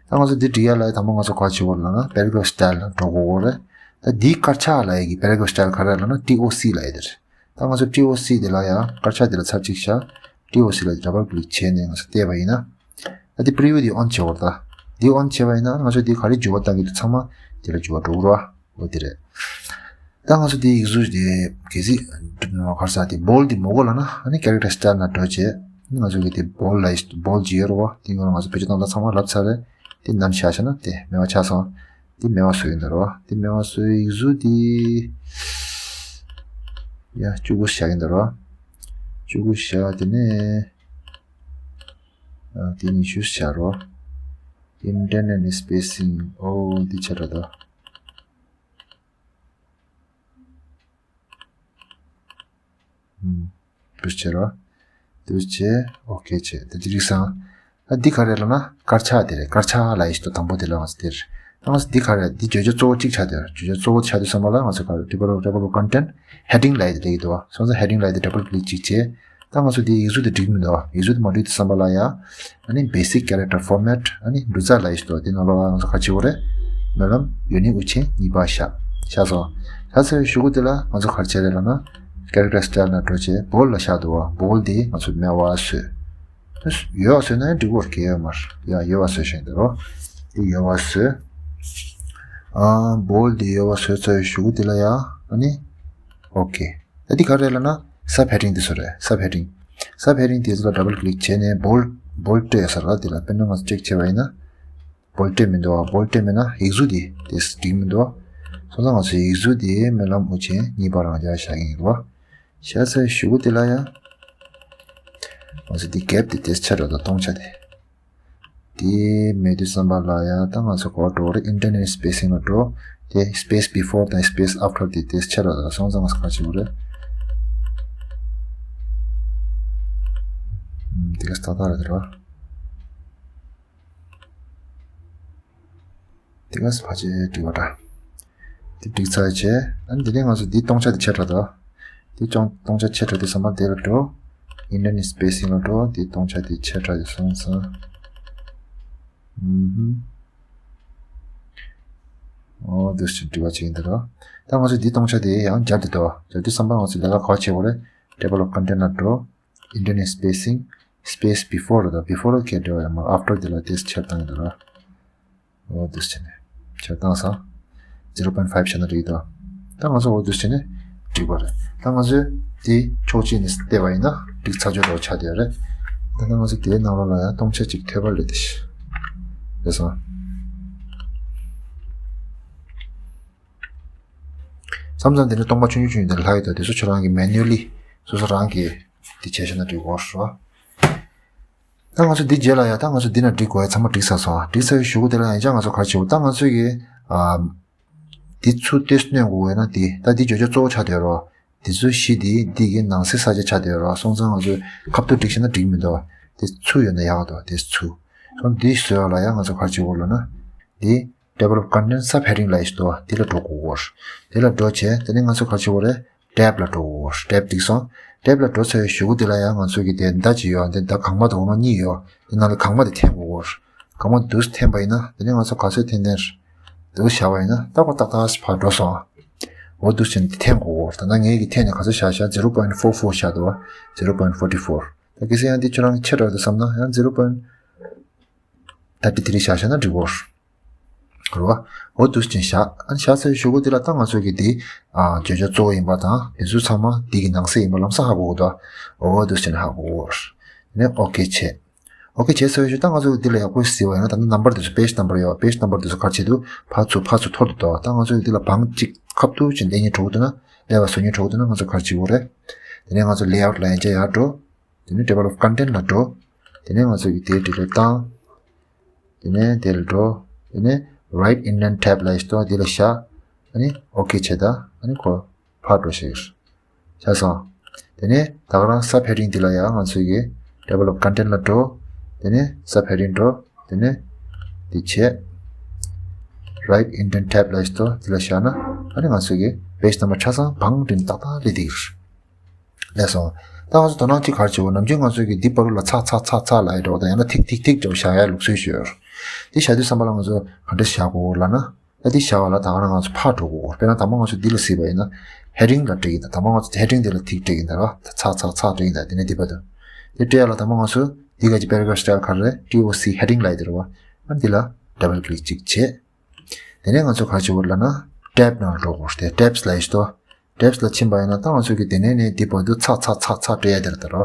ད་ང་ཚོ་འདི་འབྲི་ཡ་ལ་ཡ་དང་པོ་ང་ཚོ་ག་རེ་བྱེད་དགོས་ལབ་ན་paragraph style ལ་འགྲོ་དགོས་རེད། ད་འདིའི་དཀར་ཆག་ལབ་ཡ་གི་paragraph style ག་རེ་ལབ་ན་T O C ལབ་ཡ་དེ་རེད། ད་ང་ཚོ་T O C དེ་ལ་ཡ་དཀར་ཆག་དེ་ལ་ཚར་གཅིག་བཞག T O C ལ་double click བྱས་ནས་ང་ཚོ་བལྟས་པ་ཡིན་ན། ད་འདི་preview འདི་on བྱེད་དགོས་རེད། ད་འདི་on བྱས་པ་ཡིན་ན་ང་ཚོ་འདི་ག་རེ་འགྱུར་བ་གཏང་གི་འདུག་ཚང་མ་དེ་ལ་འགྱུར་བ་འགྲོ་གི་རེད་བ། འོ་དེ་རེད། ད་ང་ཚོ་དེ་ཡིག་གཟུགས་དེ་གལ་སྲིད་ག་རེ་ཟེར་དེ་bold དེ་མོ་གོ་ལབ་ན་ཨ་ནི་character style ནང་འགྲོ་བྱས། ང་ཚོ་གི་དེ་bold ལ་bold ཅིག་ཡོད་རེད་བ། དེ་སྔོན་ལ་ང་ཚོ་བེད་སྤྱོད་བཏང་སྟངས་ཚང་མ་ལབ་ཚར་རེད། དེ་ནམ་བཞག་བྱས་ན་དེ་མེད་པ་ཆགས་སོང་། དེ་མེད་པ་བཟོ་ཡིན་ད་རེད་བ། དེ་མེད་པ་བཟོ་ཡིག་གཟུགས་དེ་ཡ་བཅུ་དགུ་བཞག་ཡིན་ད་རེད་བ། བཅུ་དགུ་བཞག་དེ་ནས་ཨ་དེ་ཉི་ཤུ་བཞག་རེད་བ། Internal spacing འོ་དེ་ཆགས་རེད་ད། ཨུམ། འདུག་སེ་བྱས་རོ། འདུག་སེ་བྱས། ཨོ་ཁེ་བྱས། ད་འདི་རིགས་སང་། ཨ་འདི་ག་རེ་ལབ་ན་དཀར་ཆག་དེ་རེད། དཀར་ཆག་ལབ་ཡ་ཞིག་འདུག་དང་པོ་དེ་ལ་ང་ཚོ་དེར། ད་ང་ཚོ་འདི་ག་རེ་འདི་བརྗོད་བྱ་གཙོ་བོ་གཅིག་ཆགས་དེ་རེད། བརྗོད་བྱ་གཙོ་བོ་ཆགས་དུས་ཙམ་པ་ལ་ང་ཚོ་ག་རེ་table table of content heading ལབ་ཡ་དེ་རེད་འདུག་སོང་ཙང་heading ལབ་ཡ་དེ་double click གཅིག་བྱས། ད་ང་ཚོ་འདི་ཡིག་གཟུགས་དེ་འགྲིག་མི་འདུག་ཡིག་གཟུགས་དེ་མ་འགྲིག་དུས་ཙམ་པ་ལ་ཡ། ཨ་ནི་basic character format ཨ་ནི་འབྲུ་རྩ་ལབ་ཡ་ཞིག་འདུག་དེ་ནང་ལོགས་ལ་ང་ཚོ་ག་རེ་བྱེད་དགོས་རེད། སྨོན་ལམ་ཡོད་ནི་དབུ་ཅན་གཉིས་པ་བཞག་བཞག་ཚར་བའི་གཞུག་གུ་དེ་ལ་ང་ཚོ་ག་རེ་བྱེད་རེད་ལབ་ན། character style ནང་འགྲོ་བྱས་bold ལ་བཞག་འདུག་བ། bold དེ་ང་ཚོ་མེད་པ་བཟོས། ཡོད་པ་བཟོས་ན་ཡང་འགྲིག་གི་རེད། གལ་ཡོད་མ་རེད། ཡ་ཡོད་པ་བཟོས་བཞག་འདུག་རོ། དེ་ཡོད་པ་བཟོས། ཨ་bold དེ་ཡོད་པ་བཟོས་ཚར་བའི་གཞུག་གུ་དེ་ལ་ཡ་ཨ་ནི། ཨོ་ཁེ། ད་འདི་ག་རེ་ལབ་ན་sub heading དེ་ཚོ་རེད། sub heading sub heading དེ་ཚོ་ལ་double click བྱས་ནས་bold bold སྤྲད་ཡོད་ས་རེད། དེ་ལ་དཔེར་ན་ང་ཚོ་check བྱས་པ་ཡིན་ན་bold སྤྲད་མི་འདུག་བ། bold སྤྲད་མེད་ན་ཡིག་གཟུགས་དེ་དེ་འགྲིག་མི་འདུག་བ། སོང་ཙང་ང་ཚོ་ཡིག་གཟུགས་དེ་སྨོན་ལམ་དབུ་ཅན་གཉིས་པ་རང་འཇགས་བཞག་གི་ཡིན་རེད་བ། བཞག་ཚར་གཞུག་གུ་དེ་ལ་ཡང་ང་ཚོ་འདི་gap དེ་དེ་ཆ་ར་དང་སྟོང་ཆ་དེ། དེ་མེད་དུས་ཙམ་པ་ལ་ཡང་ད་ང་ཚོ་ག་པར་འགྲོ་རེད། internal spacing ལ་འགྲོ། དེ་space before དང་space after དེ་དེ་ཆ་ར་ལ་སོང་ཙང་ང་ཚོ་ག་བྱེད་དགོས་རེད། ཨུམ། དེ་ག་ས་ཏག་ཏག་རེད་དེ་ར། དེ་ག་ས་ཕལ་ཆེར་འགྲིག་པ་འདྲ། དེ་འགྲིག་ཚར་བྱས། ཨ་ནི་དེ་ནས་ང་ཚོ་འདི་སྟོང་ཆ་དེ་ཆ་ར་ལ། དེ་ཅུང་སྟོང་ཆ་ཆེ་དྲགས་དུས་ཙམ་པ་དེ་ལ་འགྲོ། internal spacing ལ་འགྲོ། དེ་སྟོང་ཆ་དེ་ཆེ་དྲགས་ཡོད་སོང་ཙང་། ཨུམ། ཨོ་འདུག་སེ་འབྲི་བ་བྱེད་ཀྱིན་འདུག་ར། ད་ང་ཚོས་འདི་སྟོང་ཆ་དེ་ཡང་སྦྱར་ཏེ་འདུག་སྦྱར་དུས་ཙམ་པ་ང་ཚོས་ལས་ཀ་ག་བ་བྱེད་དགོས་རེད། table of content ལ་འགྲོ། indent spacing, space before དང་before གལ་འདྲ་བ་ཡང་མ་after དེ་ལ་དེ་ཆེར་བཏང་ཡོད་ར། འོ་དུས་ཆེ་ནས་ཆེར་བཏང་ས། zero point five བྱས་ན་འགྲིག་དོ། ད་ང་ཚོ་འོ་དུས་ཆེ་ནས་འགྲིག་པ་རེད། ད་ང་ཚོས་དེ་ཕྱོགས་གཅིག་ནས་བལྟས་པ་ཡིན་ན་འགྲིག་ཚར་ཆོག་འགྲོ་ཆགས་བསྡད་རེད། ད་ང་ཚོ་དེའི་ནང་ལོགས་ལ་ཡང་སྟོང་ཆ་གཅིག་ཐེབས་པ་ལས་དེ་ཤི། རེད་སོང་། མཚམས་མཚམས་དེ་ནས་སྟོང་པ་ཆུང་ཆུང་ཆུང་ཆུང་དེ་ལྷག་ཡོད་དོ། དེ་ཚོ་ཁྱོད་རང་གི་manually སོ་སོ་རང་གིས་དེ་བྱས་ཤེས་ན་འགྲིག་གོ་རེད། ད་ང་ཚོ་འདི་རྗེས་ལ་ཡ་ད་ང་ཚོ་འདི་ན་འགྲིག་དགོས་ཡ་ཚང་མ་འགྲིག་ཚར་སོང་། འགྲིག་ཚར་བའི་གཞུག་གུ་དེ་ལ་ཡང་ཅག་ང་ཚོ་ག་རེ་བྱེད་དགོས། ད་ང་ཚོས་གི་ཨ་འདི་ཚུར་ཏོག་ཙམ་སྣོན་དགོས་ཡོད་ན་འདི་ད་འདི་བརྗོད་བྱ་གཙོ་བོ་ཆགས་བསྡད་རོགས། འདི་ཚོ་བཞི་འདི་འདི་གི་ནང་གསེས་ས་ཆ་ཆགས་བསྡད་རོགས། སོང་ཙང་ང་ཚོས་ཁ་ཐུག་འགྲིག་ཤེས་ན་འགྲིག་མི་འདུག་འདི་ཚུར་ཡོད་ན་ཡག་འདུག་འདི་ཚུར་སོང་འདི་བཟོས་པ་ལ་ཡང་ང་ཚོ་ག་རེ་བྱེད་དགོས་ལབ་ན་འདི། Table of Contents subheading ལ་ཡིས་འདུག་འདི་ལ་འགྲོ་དགོས། འདི་ལ་འགྲོ་བྱས་དེ་ནས་ང་ཚོ་ག་རེ་བྱེད་དགོས་རེད། Tab ལ་འགྲོ་དགོས། Tab འགྲིག་སོང་། Tab ལ་འགྲོ་ཚར་བའི་གཞུག་གུ་འདི་ལ་ཡང་ང་ཚོ་གི་དེ་མདའ་གཅིག་ཡོད། འདི་མདའ་གང་མ་དང་འོག་མ་གཉིས་ཡོད། འདི་ནང་ལ་གང་མ་དེ་འཐེན་དགོས། གང་མ་འདུག་འཐེན་པ་ཡིན་ན་དེ་ནས་ང་ཚོ་ག་ཚོད་འཐེན་འཐེན་འདུག་བཞག་པ་ཡིན་ན་ཏག་ཏག་ཏག་ཏག་ཕར་འགྲོ་སོང་། འོ་འདུག་ཟེར་ནས་འཐེན་དགོས། ད་ལྟ་ངས་གི་འཐེན་ནས་ག་ཚོད་བཞག་བཞག zero point four four བཞག་འདུག zero point forty four ད་གལ་སྲིད་ཡང་འདི་ཁྱོད་རང་གི་ཆེ་དྲགས་འདུག་བསམ་ན་ཡང་zero point thirty three བཞག་བཞག་ན་འགྲིག་གོ། རེད་བ། འོ་འདུག་ཅིང་བཞག་ཨ་ནི་བཞག་ཚར་བའི་གཞུག་གུ་འདི་ལ་ད་ང་ཚོ་གི་འདི་ཨ་བརྗོད་བྱ་གཙོ་བོ་ཡིན་པ་དང་དེ་ཚོ་ཚང་མ་འདི་གི་ནང་གསེས་ཡིན་པ་ལམ་སང་ཧ་གོ་གི་འདུག་འོ་འདུག་ཅིང་ཧ་གོ་གོ། དེ་ནས་ཨོ་ཀེ་བྱས། ཨོ་ཀེ་བྱས་ཚར་བའི་གཞུག་ད་ང་ཚོ་གི་འདི་ལ་ཡག་པོ་གཟིགས་པ་ཡིན་ན་ད་ནི་ནམ་བར་དེ་ཚོ་page number ཡོད། page number དེ་ཚོ་ག་རེ་བྱེད་འདུག་ཕར་ཚུར་ཕར་ཚུར་འཐོར་འདུག་ད་ང་ཚོ་གི་འདི་ལ་བང་གཅིག་ཁ་ཐུག་ཅིག་སླེབས་སྙིང་བྲོ་གི་འདུག་ན་སླེབས་པ་བཟོ་སྙིང་བྲོ་གི་འདུག་ན་ང་ཚོ་ག་རེ་བྱེད་དགོས་རེད། དེ་ནས་ང་ཚོ་layout ལ་ཡང་བསྐྱར་ཡར་འགྲོ། དེ་ནས་table of content ལ་འགྲོ། དེ་ནས་ང་ཚོ་གི་དེའི་delete བཏང་། དེ་ནས་དེ་ལ་འགྲོ། དེ་ནས་right indent tab ལ་ཡིས་ཏོ་དེ་ལ་བཞག་ཨ་ནི་ཨོ་ཀེ་བྱེད་ད། ཨ་ནི་ཁོ་ཕར་འགྲོ་ཞིག་བྱས་སོང་། དེ་ནས་ད་ག་རང་subheading འདི་ལ་ཡང་ང་ཚོ་གི་table of content ལ་འགྲོ། དེ་ནས་subheading འགྲོ། དེ་ནས་འདི་བྱས། right indent tab ལ་ཡིས་ཏོ་དེ་ལ་བཞག་ན་ཨ་ནི་ང་ཚོ་གི་page number ཆ་ཚང་བང་བསྒྲིགས་ཏག་ཏག་སླེབས་བསྡད་ཀྱི་རེད། ལས་སོང་། ད་ང་ཚོ་དོ་སྣང་གཅིག་ག་རེ་བྱེད་དགོས། ནམ་རྒྱུན་ང་ཚོས་ཀྱི་འདི་བར་དུ་ལ་ཚ་ཚ་ཚ་ཚ་ལབ་ཡ་འདྲ་བོ་དང་ཡང་ན་ཐིག་ཐིག་ཐིག་འདྲ་བོ་བཞག་ཡ་ལུགས་སྲོལ་ཞིག་ཡོད། འདི་བཞག་དུས་ཙམ་པ་ལ་ང་ཚོ་ག་འདྲ་བཞག་དགོས་ལབ་ན། ད་འདི་བཞག་པ་ལ་ད་ག་རང་ང་ཚོ་ཕར་འགྲོ་དགོས། དཔེར་ན་དང་པོ་ང་ཚོ་འདི་ལ་གཟིགས་པ་ཡིན་ན་heading ལ་འགྲིག་གི་འདུག་དང་པོ་ང་ཚོ་heading འདི་ལ་ཐིག་འགྲིག་གི་འདུག་ར། ད་ཚ་ཚ་ཚ་འགྲིག་གི་འདུག་དེ་ནས་འདི་བར་དུ། འདི་སྤྲད་ཡ་ལ་དང་པོ་ང་ཚོ་འདི་ག་ཅིག་paragraph style ག་རེ་རེད། T O C heading ལབ་ཡ་འདི་རེད་བ། ཨ་འདི་ལ་double click གཅིག་བྱས། དེ་ནས་ང་ཚོ་ག་རེ་བྱེད་དགོས་ལབ་ན་tab ནང་ལ་འགྲོ་དགོས་ཏེ་tabs ལབ་ཡ་ཞིག་འདུག tabs ལ་ཕྱིན་པ་ཡིན་ན་ད་ང་ཚོ་གི་དེ་ནས་ནས་འདི་བར་དུ་ཚ་ཚ་ཚ་ཚ་སྤྲད་ཡ་དེ་རེད་ད་རོ།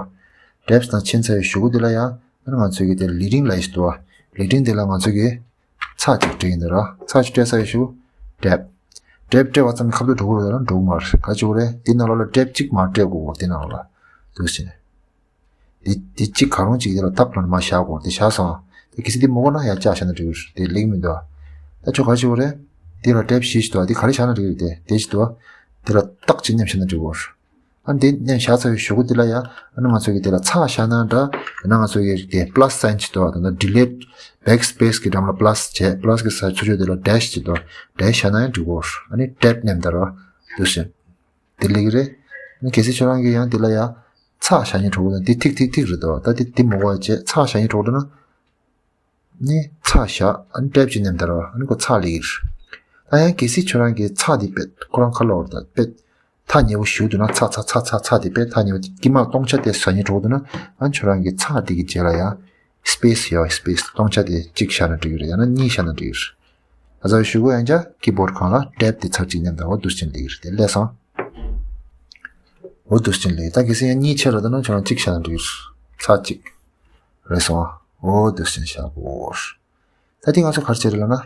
tabs ནང་ཕྱིན་ཚར་བའི་གཞུག་གུ་དེ་ལ་ཡང་ང་ཚོ་གི་དེ་leading ལབ་ཡ་ཞིག་འདུག leading དེ་ལ་ང་ཚོ་གི་ཚ་གཅིག་སྤྲད་ཡིན་ད་རོ། ཚ་གཅིག་སྤྲད་ཚར་བའི་གཞུག tab tab སྤྲད་པ་ཙམ་གྱིས་ཁ་ཐུག་འགྲོ་གི་རེད་ལ་འགྲོ་གི་མ་རེད། ག་རེ་བྱེད་དགོས་རེད། འདི་ནང་ལོགས་ལ་tab གཅིག་མར་སྤྲད་དགོས་འདི་ནང་ལོགས་ལ་འདུག་ཟེར་ནས། འདི་འདི་གཅིག་ག་རུང་གཅིག་འདི་ལ་ཏག་ཏག་མར་བཞག་དགོས། འདི་བཞག་སོང་། འདི་གལ་སྲིད་འདི་མི་དགོས་ན་ཡར་བཀྱག་བཞག་ན་འགྲིག་གི་རེད། འདི་ལེགས་མི་འདུག་ད་ཁྱོད་ག་རེ་བྱེད་དགོས་རེད། འདི་ལ་tab བཞི་ཞིག་འདུག་འདི་ག་རེ་བཞག་ན་འགྲིག་གི་རེད། དེ་དེ་ཞིག་འདུག་འདི་ལ་ཏག་ཅིག་མནན་བཞག་ན་འགྲིག་གི་རེད། ཨ་འདི་མནན་བཞག་ཚར་བའི་གཞུག་གུ་འདི་ལ་ཡ་ཨ་ནི་ང་ཚོ་གི་འདི་ལ་ཚ་བཞག་ན་འདྲ། ཡང་ན་ང་ཚོ་གི་དེ་plus sign ཞིག་འདུག་ད་ལྟ་delete backspace གི་འགྲམ་ལ་plus བྱས། plus གི་ས་ཚུར་ཕྱོགས་འདི་ལ་dash ཞིག་འདུག dash བཞག་ན་ཡང་འགྲིག་གི་རེད། ཨ་ནི་tab མནན་ད་རོ། འདུག་ཟེར། དེ་ལེགས་རེད། ཨ་ནི་གལ་སྲིད་ཁྱོད་རང་གིས་ཡང་དེ་ལ་ཡ་ཚ་བཞག་སྙིང་བྲོ་གི་འདུག་འདི་ཐིག་ཐིག་ཐིག་རེད་འདུག་ད་འདི་འདི་མོ་བ་བྱས་ཚ་བཞག་སྙིང་བྲོ་གི་འདུག་ན། ནི་ཚ་བཞག་ཨ་ནི་tab གཅིག་མནན་ད་ར་བ། ཨ་ནི་ཁོ་ཚ་ལེགས་རེད། ད་ཡང་གལ་སྲིད་ཁྱོད་རང་གིས་ཚ་འདི་དཔེ་ཁོ་རང་ཁ་ལོ་བར་ད་དཔེ་ཐག་ཉེ་བོ་ཞུ་འདུག་ན་ཚ་ཚ་ཚ་ཚ་ཚ་འདི་དཔེ་ཐག་ཉེ་བོ་དཀྱིལ་མ་སྟོང་ཆ་དེ་བཟོ་སྙིང་བྲོ་གི་འདུག་ན། ཨ་ནི་ཁྱོད་རང་གིས་ཚ་འདི་གི་རྗེས་ལ་ཡ་space ཡོད། space སྟོང་ཆ་དེ་གཅིག་བཞག་ན་འགྲིག་གི་རེད། ཡང་ན་གཉིས་བཞག་ན་འགྲིག་གི་རེད། ཨ་ཙག་ཞུ་དགོས་ཡང་ཅག keyboard སྒང་ལ་tab དེ་ཚར་གཅིག་མནན་ད། འོ་འདུག་སེ་ལེགས་རེད། དེ་ལས་སོང་། འོ་འདུག་སེ་ལེགས། ད་གལ་སྲིད་ཡང་གཉིས་ཆེ་ར་ད་ན་ཁྱོད་རང་གཅིག་བཞག་ན་འགྲིག་གི་རེད། ཚར་གཅིག་རེད་སོང་། འོ་འདུག་སེ་བཞག་གོ། ད་དེ་ང་ཚོ་ག་རེ་བྱེད་རེད་ལབ་ན།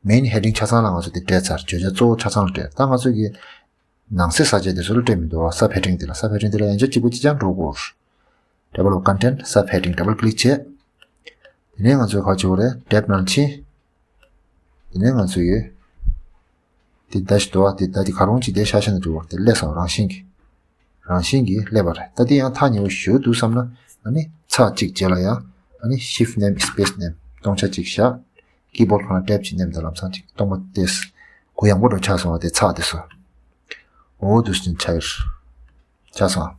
main heading ཆ་ཚང་ལ་ང་ཚོ་དེ་སྤྲད་ཚར། བརྗོད་བྱ་གཙོ་བོ་ཆ་ཚང་ལ་སྤྲད། ད་ང་ཚོ་གི་ནང་གསེས་ས་ཆ་དེ་ཚོ་ལ་སྤྲད་མི་འདུག sub heading དེ་ལ། sub heading དེ་ལ་ཡང་ཅག་གཅིག་པོ་གཅིག་རྐྱང་འགྲོ་དགོས། table of content sub heading double click བྱས། དེ་ནས་ང་ཚོས་ག་རེ་བྱེད་དགོས་རེད། tab ནང་ཕྱིན། དེ་ནས་ང་ཚོས་དེ་dash དོ་དེ་ད་དེ་ག་རུང་གཅིག་དེ་ཤ་ཤ་ནས་འགྲོ་བར་དེ་སླེབས་སོང་། རང་བཞིན་གྱིས། རང་བཞིན་གྱིས་སླེབས་པ་རེད། ད་དེ་ཡང་ཐག་ཉེ་བོ་ཞུ་འདུག་བསམ་ན། ཨ་ནི་ཚ་གཅིག་རྗེས་ལ་ཡང་ཨ་ནི་shift མནན་space མནན་སྟོང་ཆ་གཅིག་བཞག keyboard སྒང་ལ་tab གཅིག་མནན་ད་ལམ་སང་གཅིག་སྟོང་པ་ཏེས་གུ་ཡངས་པོ་འགྲོ་ཆགས་སོང་བ་དེ་ཚ་དེ་སོ། འོ་འདུག་སེ་ཆགས་ཡོད། ཆགས་སོང་།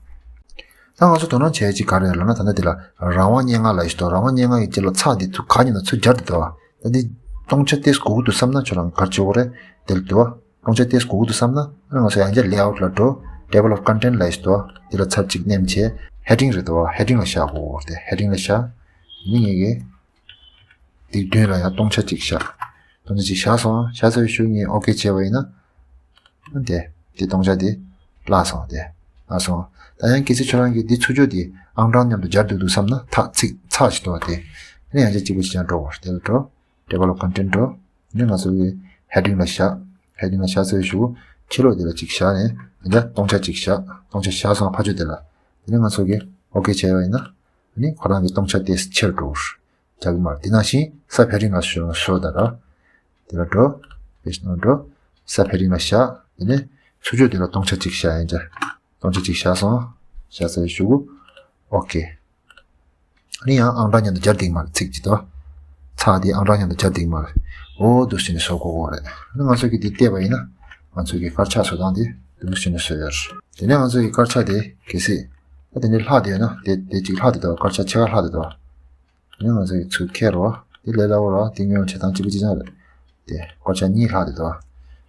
ད་ང་ཚོ་དོ་སྣང་བྱེད་ཡ་གཅིག་ག་རེ་ལབ་ན། ད་ལྟ་འདི་ལ་རང་དབང་སྙན་ངག་ལབ་ཡ་ཞིག་འདུག་རང་དབང་སྙན་ངག་གི་རྗེས་ལ་ཚ་འདི་ཚུར་ག་ཉིད་ནས་ཚུར་སྦྱར་ཏེ་འདུག་ད་འདི་སྟོང་ཆ་ཏེས་དགོས་ཀྱི་འདུག་བསམ་ན་ཁྱོད་རང་ག་རེ་བྱེད་དགོས་རེད། དེ་ལ་འདུག་སྟོང་ཆ་ཏེས་དགོས་ཀྱི་འདུག་བསམ་ན་ང་ཚོ་ཡང་བསྐྱར་layout ལ་འགྲོ། table of content ལབ་ཡ་ཞིག་འདུག་འདི་ལ་ཚར་གཅིག་མནན་བྱས། heading རེད་དོ། heading ལ་བཞག་དགོས་རེད། heading ལ་བཞག་དེ་ནས་ངས་ཀྱི་དེའི་མདུན་ལ་ཡང་སྟོང་ཆ་གཅིག་བཞག་སྟོང་ཆ་གཅིག་བཞག་སོང་། བཞག་ཚར་བའི་གཞུག་ངས་ཨོ་ཀེ་བྱས་པ་ཡིན་ན། དེ་དེ་སྟོང་ཆ་དེ་བརླག་སོང་། དེ་བརླག་སོང་། ད་ཡང་གལ་སྲིད་ཁྱོད་རང་གིས་འདི་ཚུར་ཕྱོགས་དེ་ཨང་གྲངས་མཉམ་དུ་སྦྱར་འདུག་འདུག་བསམ་ན། ཐག་ཚིག་ཚག་ཅིག་འདུག་བ། དེ་ནས་ཡང་བསྐྱར་གཅིག་པ་ཅིག་ཀྱང་འགྲོ་བར། དེ་ལ་འགྲོ། table of content འགྲོ། དེ་ནས་ང་ཚོ་གི་heading ལ་བཞག heading ལ་བཞག་ཚར་བའི་གཞུག་གུ་ཕྱི་ལོགས་དེ་ལ་གཅིག་བཞག་ནས་ཡང་བསྐྱར་སྟོང་ཆ་གཅིག་བཞག་སྟོང་ཆ་བཞག་སོང་། ཕར་ཕྱོགས་དེ་ལ། དེ་ནས་ང་ཚོ་གིས་ཨོ་ཀེ་བྱས་པ་ཡིན་ན། ཨ་ནི་ཁོ་རང་གི་སྟོང་ཆ་དེ་ཆེར་འགྲོ་བར་རྒྱག་གི་མ་རེད། དེ་ནང་བཞིན་sub heading ལ་ཞོག་ཞོག་ད་ར། དེ་ལ་འགྲོ། page ནང་འགྲོ། sub heading ལ་བཞག་དེ་ནས་ཚུར་ཕྱོགས་དེ་ལ་སྟོང་ཆ་གཅིག་བཞག་ཡིན་ཅག་སྟོང་ཆ་གཅིག་བཞག་སོང་། བཞག་ཚར་བའི་གཞུག་གུ་ཨོ་ཀེ། ཨ་ནི་ཡང་ཨང་གྲངས་མཉམ་དུ་སྦྱར་འདུག་མ་རེད། ཚིག་ཅིག་དོ། ཚག་དེ་ཨང་གྲངས་མཉམ་དུ་སྦྱར་འདུག་མ་རེད། འོ་འདུག་སེ་བྱས་ནས་བཟོ་དགོས་ཀྱི་རེད། ཨ་ནི་ང་ཚོ་གིས་འདི་བལྟས་པ་ཡིན་ན། ང་ཚོ་གི་དཀར་ཆག་བཟོ་སྟངས་དེ་འདུག་སེ་བྱས་ནས་བཟོས་ཡོད་རེད། དེ་ནས་ང་ཚོ་གི་དཀར་ཆག་དེ་གལ་སྲིད་ད་དེ་འདྲའི་ལྷག་བསྡད་ཡོད་ན། དེ་དེ་གཅིག་ལྷག་བསྡད་འདུག་དཀར་ཆག་ཕྱེད་ཀ་ལྷག་བསྡད་འདུག་དེ་ནས་ང་ཚོ་གིས་ཚུར་ཁྱེར་རོ། དེ་ལས་སླ་བོ་ར། དེ་སྔོན་བྱེད་སྟངས་གཅིག་པ་གཅིག་རྐྱང་རེད། དེ་དཀར་ཆག་གཉིས་ལྷག་བསྡད་འདུག་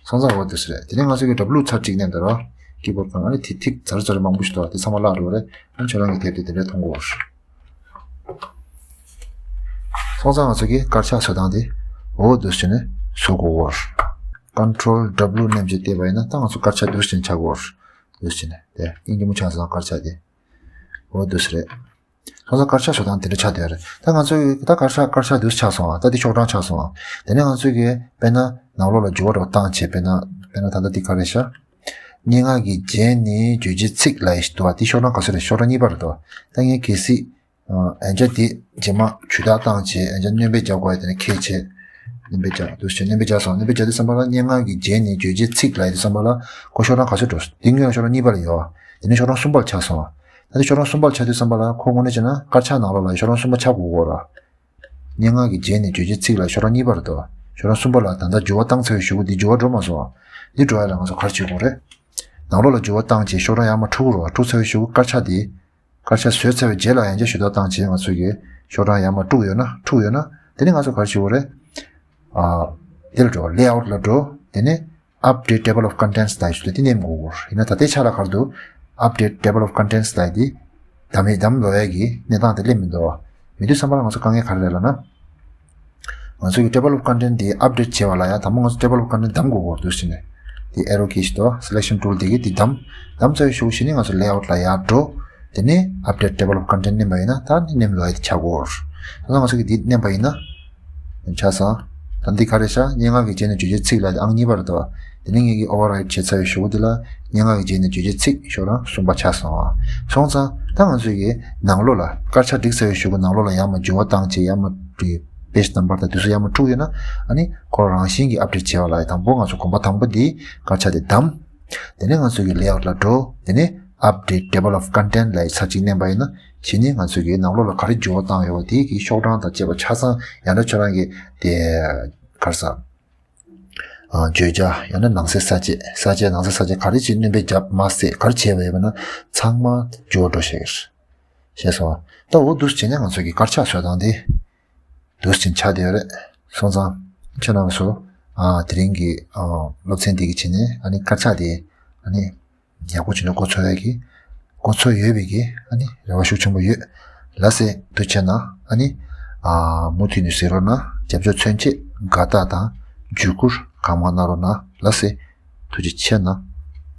སོང་ཙང་འོ་འདུག་སེ་རེད། དེ་ནས་ང་ཚོ་གིས་W ཚར་གཅིག་མནན་འདུག་ར། ཀི་བོར་སྒང་ཨ་ནི་དེ་ཐིག་ཛར་ཛར་མང་པོ་ཞིག་འདུག་དེ་ཚང་མ་བརླག་འགྲོ་བ་རེད། ཨ་ནི་ཁྱོད་རང་གིས་དེབ་དེ་དེ་འདྲས་མཐོང་གི་ཡོད་རེད། སོང་ཙང་ང་ཚོ་གིས་དཀར་ཆག་བཟོ་སྟངས་དེ་འོ་འདུག་སེ་བྱས་ནས་བཟོ་དགོས་ཀྱི་ཡོད་རེད། Control W མནན་བྱས་བལྟས་པ་ཡིན་ན་ད་ང་ཚོ་དཀར་ཆག་འདུག་སེ་བྱས་ནས་ཆགས་ཀྱི་ཡོད་རེད། འདུག་སེ་བྱས་ནས་དེ་སྙིང་རྗེ་མོ་ཆགས་སོང་། དཀར་ཆག་དེ་འོ་འདུག་སེ་རེད། ང་ཚོ་དཀར་ཆག་བཟོ་སྟངས་དེ་འདྲ་ཆགས་བསྡད་ཡོད་རེད། ད་ང་ཚོས་ད་དཀར་ཆག་དཀར་ཆག་འདུག་སེ་ཆགས་སོང་ཨ། ད་འདི་ཤོག་གྲངས་ཆགས་སོང་ཨ། དེ་ནས་ང་ཚོས་གི་དཔེར་ན་ནང་ལོགས་ལ་འགྱུར་བ་འགྲོ་སྟངས་བྱས། དཔེར་ན་དཔེར་ན་ད་ལྟ་འདི་ག་རེ་ཤག་སྙན་ངག་གི་རྗེས་ནས་བརྗོད་བྱའི་ཚིག་ལབ་ཡས་ཤིག་འདུག་ཨ། འདི་ཤོག་གྲངས་ག་ཚོད་རེད། ཤོག་གྲངས་གཉིས་པ་རེད་འདུག་ད་ངས་གལ་སྲིད་ཨ་ཡང་བསྐྱར་འདི་རྗེས་མ་ཇུས་ཏག་བཏང་བྱས་ཡང་བསྐྱར་སྣོན་པ་རྒྱག་དགོས་ཡ། དེ་ནས་ཁྱེད་བྱས་སྣོན་པ་རྒྱག་འདུག་སེ་བྱས་སྣོན་པ་རྒྱག་སོང་། སྣོན་པ་རྒྱག་དུས་ཙམ་པ་ལ་སྙན་ངག་གི་རྗེས་ནས་བརྗོད་བྱའི་ཚིག་ལབ་ཡས་དུས་ཙམ་པ་ལ་ཁོ་ཤོག་གྲངས་ག་ཚོད་འགྲོ། འདི་སྔོན་ལ་ཤོག་གྲངས་གཉིས་པ་ལ་ཡོད་ཨ། དེ་ནས་ཤོག་གྲངས་གསུམ་པ་ལ་ཆགས་སོང་ཨ། ད་དེ་ཤོག་གྲངས་གསུམ་པར་ཆགས་དུས་ཙམ་པ་ལ་ཁོ་དངོས་གནས་བྱས་ན་དཀར་ཆག་ནང་ལོགས་ལ་ཤོག་གྲངས་གསུམ་པ་ཆགས་དགོས་ཀྱི་ཡོད་རེད། སྙན་ངག་གི་རྗེས་ནས་བརྗོད་བྱའི་ཚིག་ལ་ཤོག་གྲངས་གཉིས་པ་རེད་དོ། ཤོག་གྲངས་གསུམ་པ་ལ་ད་ལྟ་འགྱུར་བ་བཏང་ཚར་བའི་གཞུག་གུ་འདི་འགྱུར་བ་འགྲོ་མ་སོང་། འདི་འགྲོ་ཡ་ལ་ང་ཚོ་ག་རེ་བྱེད་དགོས་རེད། ནང་ལོགས་ལ་འགྱུར་བ་བཏང་བྱས་ཤོག་གྲངས་ཡར་མར་འཁྲུག་རོགས། འཁྲུག་ཚར་བའི་གཞུག་གུ་དཀར་ཆག་དེ། དཀར་ཆག་བཟོས་ཚར་བའི་རྗེས་ལ་ཡང་བསྐྱར་ཞུ་དག་བཏང་བྱས་ང་ཚོ་གིས་ཤོག་གྲངས་ཡར་མར་དཀྲུགས་ཡོད་ན། འཁྲུགས་ཡོད་ན། དེ་ནས་ང་ཚོ་ག་རེ་བྱེད་དགོས་རེད། ཨ། དེ་ལ་འགྲོ། Layout ལ་འགྲོ། དེ་ནས། Update table of contents ལ་ཞུ་དེ་ནས་མགོ་བོར་ཡིན་ན་ད་ལྟའི་ཆ་ལ་ག་རེ་འདུག Update table of contents ལ་དེ་དམ་ཡེ་དམ་ལོ་ཡ་གི་གནས་སྟངས་དེ་སླེབས་མི་འདུག་མི་འདུག་བསམ་པ་ལ་ང་ཚོ་དཀའ་ངལ་ག་རེ་རེད་ལབ་ན། ང་ཚོ་གི་table of content དེ་update བྱེད་པ་ལ་ཡ་དང་པོ་ང་ཚོ་table of content དམ་དགོས་ཀྱི་འདུག་ཟེར་ནས། དེ་arrow key ཞིག་འདུག selection tool དེ་གིས་དེ་བདམས། བདམས་ཚར་བའི་གཞུག་གཞི་ནས་ང་ཚོ་layout ལ་ཡར་འགྲོ། དེ་ནས་update table of content མནན་པ་ཡིན་ན་ད་ནི་མནན་ལོ་ཡ་དེ་ཆགས་ཀྱི་ཡོད་རེད། ད་ང་ཚོ་གི་དེ་མནན་པ་ཡིན་ན། ཆགས་སོང་། ད་འདི་ག་རེ་ཤག་སྙན་ངག་གི་རྗེས་ནས་བརྗོད་བྱའི་ཚིག་ལ་ཨང་གཉིས་པ་རེད་དོ། དེ་ནས་ངེད་ཀྱིས་override བྱས་ཚར་བའི་གཞུག་གུ་འདི་ལ་སྙན་ངག་གི་རྗེས་ནས་བརྗོད་བྱའི་ཚིག་ཤོག་གྲངས་གསུམ་པ་ཆགས་སོང་། སོང་ཙང་ད་ང་ཚོས་ཀྱི་ནང་ལོགས་ལ་དཀར་ཆག་བསྒྲིགས་ཚར་བའི་གཞུག་གུ་ནང་ལོགས་ལ་ཡར་མར་འགྱུར་བ་བཏང་བྱས་ཡར་མར་page number དང་དེ་ཚོ་ཡར་མར་འཁྲུགས་ཡོད་ན། ཨ་ནི་ཁོ་རང་བཞིན་གྱིས་update བྱེད་པ་ལ་དང་པོ་ང་ཚོ་གོམ་པ་དང་པོ་འདི་དཀར་ཆག་དེ་བདམས། དེ་ནས་ང་ཚོས་ཀྱི་layout ལ་འགྲོ། དེ་ནས་update table of content ལ་ཚར་གཅིག་མནན་པ་ཡིན་ན། གཞི་ནས་ང་ཚོས་ཀྱི་ནང་ལོགས་ལ་ག་རེ་འགྱུར་བ་བཏང་ཡོད་པ་དེ་གི་ཤོག་གྲངས་དང་བཅས་པ་ཆ་ཚང་ཡང་ན་ཁྱོད་རང་གི་དེ་ག་རེ་ཟ། ཨ། བརྗོད་བྱ་ཡང་ན་ནང་གསེས་གསལ་བྱེད། གསལ་བྱེད་ནང་གསེས་གསལ་བྱེད་ག་རེ་ཅིག་སྣོན་པ་བརྒྱབ་མ་ཟད་ག་རེ་བྱས་པ་ཡོད་པ་ན་ཚང་མ་འགྱུར་བ་འགྲོ་ཤེས་ཀྱི་རེད། ཤེས་སོང་། ད་འོ་འདུག་སེ་བྱས་ནས་ང་ཚོ་གི་དཀར་ཆག་བཟོ་སྟངས་དེ་འདུག་སེ་ཆགས་བསྡད་ཡོད་རེད། སོང་ཙང་ཁྱེད་རང་ཚོ་ཨ་དེ་རིང་གི་ཨ་སློབ་ཚན་འདི་གི་བྱས་ནས་ཨ་ནི་དཀར་ཆག་དེ་ཨ་ནི་ཡག་པོ་བྱས་ནས་འགོ་ཚུགས་ཡག་གི་འགོ་ཚུགས་ཡོད་པའི་གི་ཨ་ནི་རེ་བ་ཤུགས་ཆེན་པོ་ཡོད། ལགས་སེ། འདུག་བྱས་ན་ཨ་ནི་ཨ་མུ་མཐུད་ནས་གཟིགས་རོགས་གནང་། རྒྱབ་སྐྱོར་མཚོན་ཆེད་དགའ་རྟགས་དང་བརྒྱུད་བསྐུར་གང་མང་གནང་རོགས་གནང་། ལགས་སེ། ཐུགས་རྗེ་ཆེ་གནང་།